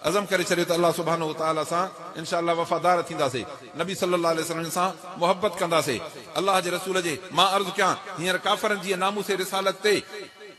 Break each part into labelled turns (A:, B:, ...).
A: عزم ڪري ڇڏيو ته الله سبحانه وتعاليٰ سان ان شاء الله وفادار ٿينداسي، نبي صلي الله عليه وسلم سان محبت ڪنداسي، الله جي رسول جي مان عرض ڪيان هينئر ڪافرن جيئن ناموس رسالت تي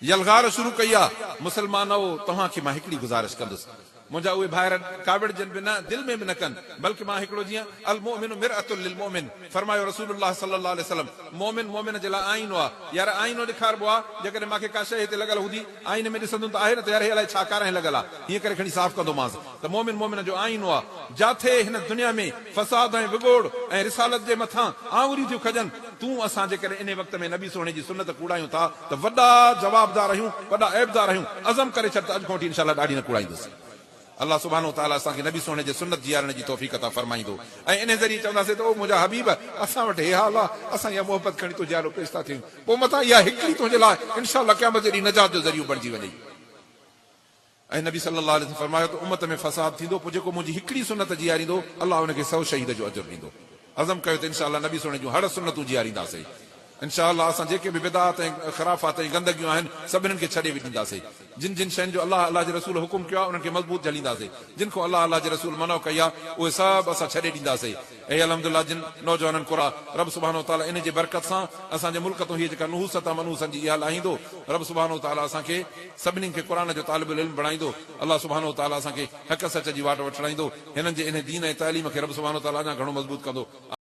A: يلغار شروع ڪئي آ، مسلمانؤ توهان کي مان هڪڙي گذارش ڪندس. منهنجا اهي ڀائر ڪاوڙجن به نه، دل ۾ به نه ڪن، بلڪ مان هڪڙو جيئن المؤمن مرأة للمؤمن فرمايو رسول الله صلي الله عليه وسلم مؤمن مؤمن جي لاء آئينو آ، يار آئينو ڏيکاربو آ، جيڪڏهن مان کي ڪا شيء هتي لڳل هوندي آئيني ۾ ڏسندم ته آهي نه ته يار هي الائي ڇا ڪارنهن لڳل آ، هيئن ڪري کڻي صاف ڪندومانس ته مؤمن مؤمن جو آئينو آ، جاٿي هن دنيا ۾ فساد ۽ وڳوڙ ۽ رسالت جي مٿان آڱريون ٿيون کڄن، تون اسان جيڪڏهن انهي وقت ۾ نبي سهڻي جي سنت ڪوڙايون ٿا ته وڏا جوابدار آهيون، وڏا عيبدار آهيون، عزم ڪري ڇڏ ته اڄ کان وٺي انشاء الله ڏاڙهي نه ڪوڙائيندس. الله سبحانه وتعاليٰ اسان کي نبي سهڻي جي سنت جيارڻ جي توفيق عطا فرمائيندو ۽ انهي ذريعي چونداسين ته او منهنجا حبيب! اسان وٽ هي حال آ، اسان اها محبت کڻي تنهنجي آڏو پيش ٿا ٿيون، پوء متان اها هڪڙي تنهنجي لاء انشاء الله قيامت جي ڏينهن نجات جو ذريعو بڻجي وڃي. ۽ نبي صلّي الله عليه وسلّم فرمايو ته امّت ۾ فساد ٿيندو پوء جيڪو منهنجي هڪڙي سنّت جياريندو الله ان کي سئو شهيد جو اجر ڏيندو. عزم ڪيو ته انشاء الله نبي سهڻي جون هڙ سنّتون جيارينداسين. انشاء الله اسان جيڪي به بدعات ۽ خرافات ۽ گندگيون آهن سڀنن کي ڇڏي وجهنداسين. جن جن شين جو الله الله جي رسول حڪم ڪيو آهي انهن کي مضبوط جهلينداسين. جن کان الله الله جي رسول منع ڪئي آهي اهي سڀ اسان ڇڏي ڏينداسين. اي الحمد لله جن نوجوانن قرآ رب سبحانه وتعالي انهي جي برڪت سان اسان جي ملڪ تون هيء جيڪا نحوست آ منحوسن جي اها لاهيندو رب سبحانه وتعالي اسان کي سڀني کي قرآن جو طالب العلم بڻائيندو الله سبحانه وتعالي اسان کي حق سچ جي واٽ وٺرائيندو هنن جي انهي دين ۽ تعليم کي رب سبحانه وتعالي اڃا گهڻو مضبوط ڪندو.